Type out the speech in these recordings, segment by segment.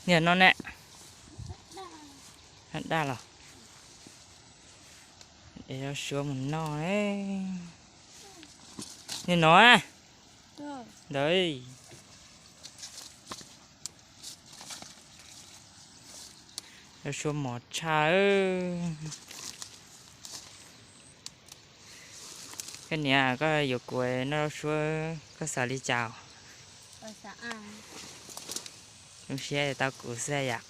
Niag no ne, daj los, es los suav mus noj. Niag no ntawd, los suav mos tshaj. Koj niam, koj yuav kuv noj los suav koj xav li cas? Zoo siab tau kuv xwb yam.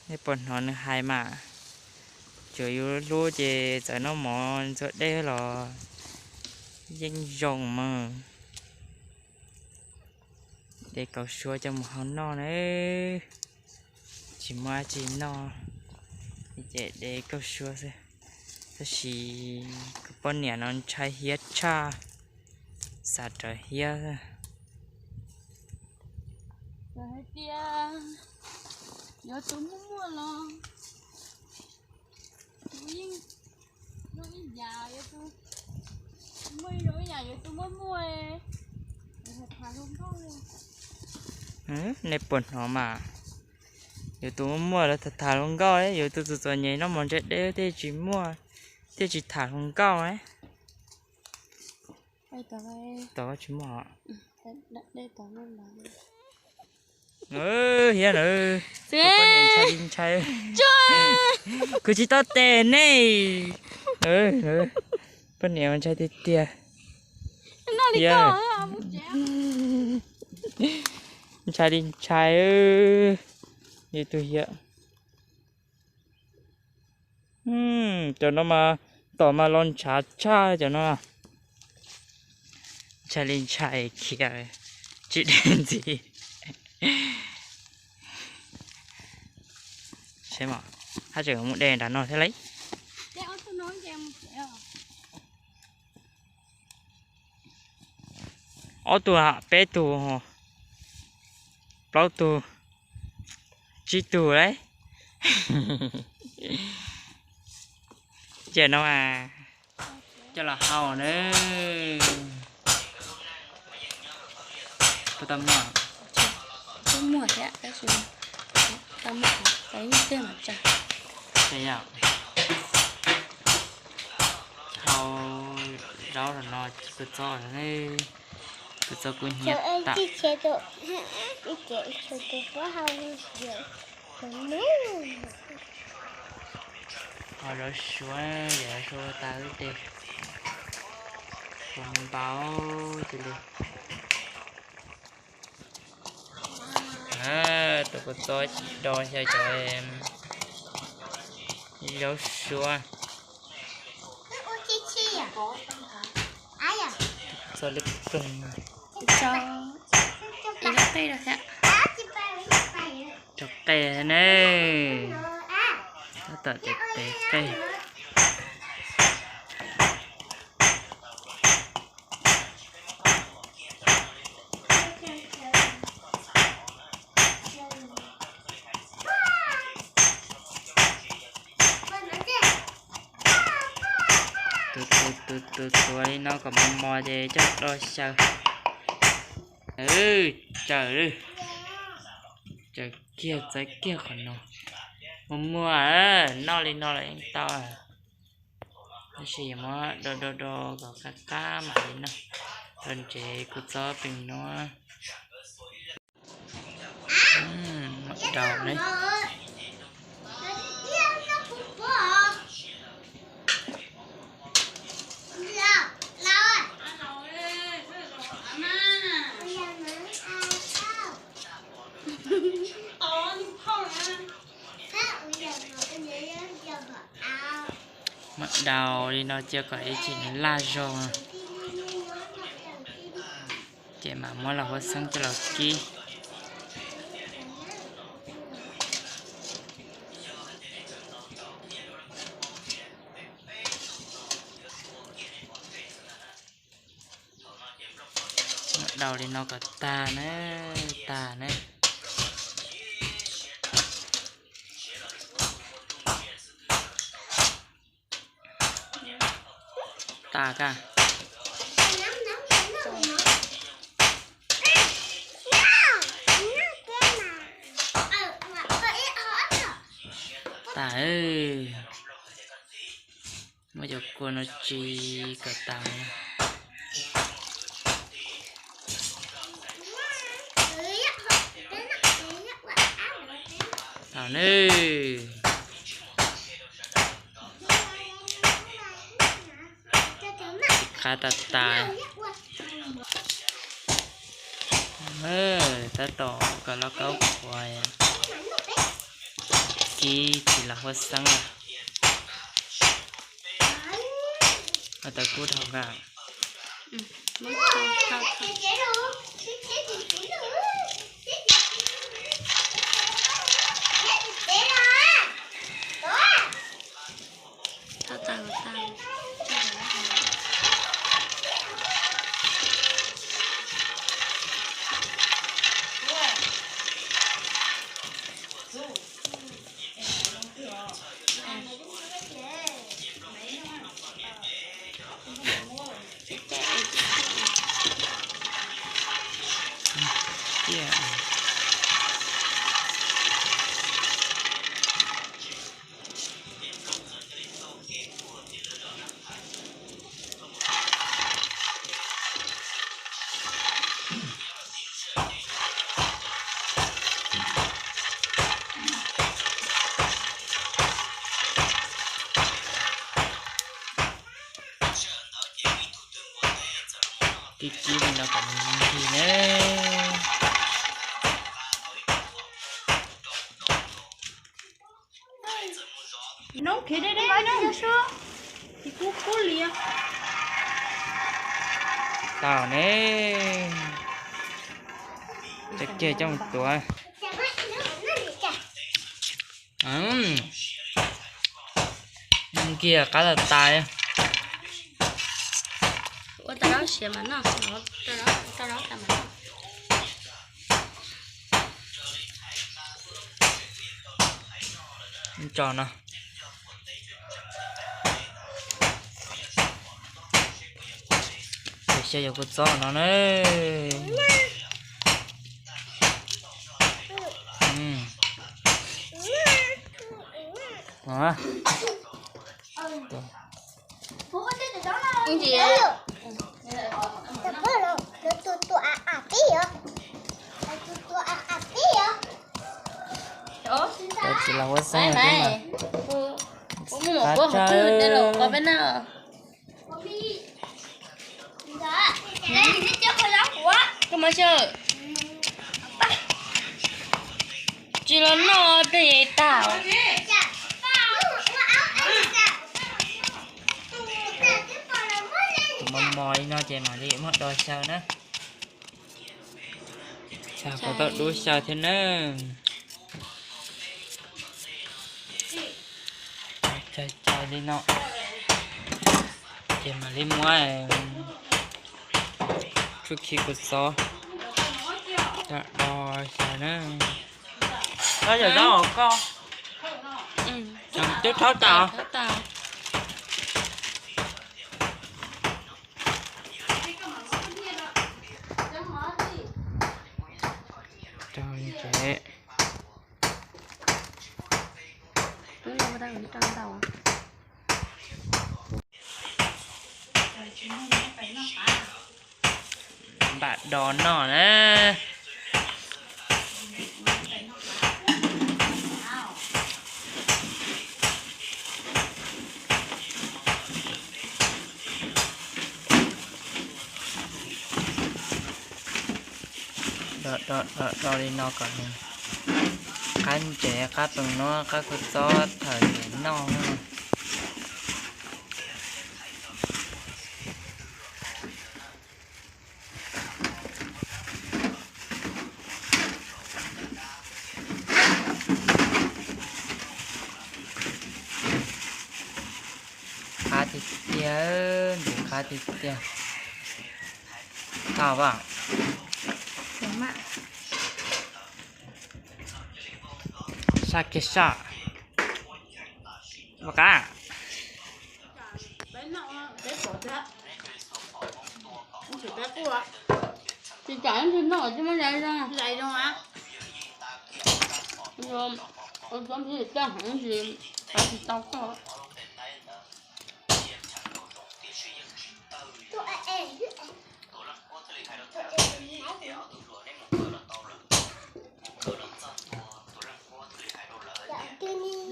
Nej puas hnov nws hais mas, tsuav yus hlub ces txawm noj mov ntxuav dej los yeej zoo mas. De kaus suav coj mus hau noj na, tsis muaj dab tsi noj, ces de kaus suav xwb. Tab sis kuv poj niam no ntshai hiav tshaj, xav rawv hiav. Hais tias yuav tus muaj muaj los kuv yeej zoo ib yam, yuav tus muaj zoo ib yam, yuav tus muaj muaj. Nej puas hnov mas, yuav tus muaj muaj lawv tham tham hluas nkauj, yuav tus txom txom nyem noj mov ntse deb thiaj tsis muaj, thiaj tsis tham hluas nkauj. Tsis muaj. Hiab na, poj niam ntshai li ntshai. Kuv tsis tau tes nej. Poj niam ntshai tiag tiag. Ntshai li ntshai. Yus tus hiab. Cov no mas, tom mas los ntshav tshaj cov no. Ntshai li ntshai khiav tsis deb ntxiv. Haj tseem mus de nram no thiab lauj. Ob tug, peb tug, plaub tug, tsib tug lauj. Ces no mas coj los hau na. Puas tau muaj? Muaj thiab, tab sis tau muaj qhov yeej tiag mas tsawg. Hau zaub no kuv txob, kuv txob kuv hnyiab tas. Ho zaub suav, yog zaub suav tas wb de, npau cia li. Tus kuv txob do xyaw cov zaub suav. Txob lub ploog. Rau qe ne. Tab tom tes tes qe. Tus tus tus tuav li no kom mos mos ces coj do xyaw. Tsawm, tsawm kiag txawv kiag qhov no. Muaj muaj, noj li no los yeej tau. Tab sis yuav muab do do do kom qab qab mam li noj. Rau ntsev kuv txob pem nuav. Mam daus ne. Mam daus li no cia kom ib chim nws laj zog. Ces mam muab los huab xeeb coj los kib. Mam daus li no kom tag na, tag na. Tas kag. tas. Muab cov kua no tsis kom tas. Tau ne. Qab tas tas. Tab tom kom lauj kaub qhuav, kib tsis los huab xeeb lawm. Tawv kub dhau nkaus. Kib kib li no kom nws nqig na. Noob khiav deb deb no, tsis kub kub li. Tau ne. Cov kiag coj mus tuav. Nkiag qab tas tas. Ua tau rau siav mas noj, tau rau tas mas noj. Tso no. Xyaw yog kua txob no na. Tsis los huab xeeb mas. Tsis los noj plig tag. Mos mos li no ces mam li muab do xyaw na. Xyaw kom tau dub xyaw thiab na. Xyaw xyaw li no ces mam li muab tshuaj khi kua txob do xyaw na. Yog zaub os koj, cub rhaub tas. Npam do noj na. Do do do do li no kom nws qab ntsev qab pees nuab qab kua txob thaum noj. Qab tiag tiag, ntxim qab tiag tiag. Tau pam? Saj kiag saj. Ua qab. Tsis tsam tsis noj tsis muaj zais zoo. Ua tsob peb coj heev ntsis, kav tsis tau koj.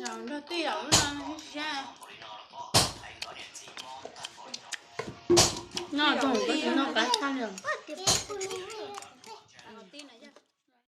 Zaum nrog twj zaum lub no siab siab. Noj tau koj tsis noj kav tag li.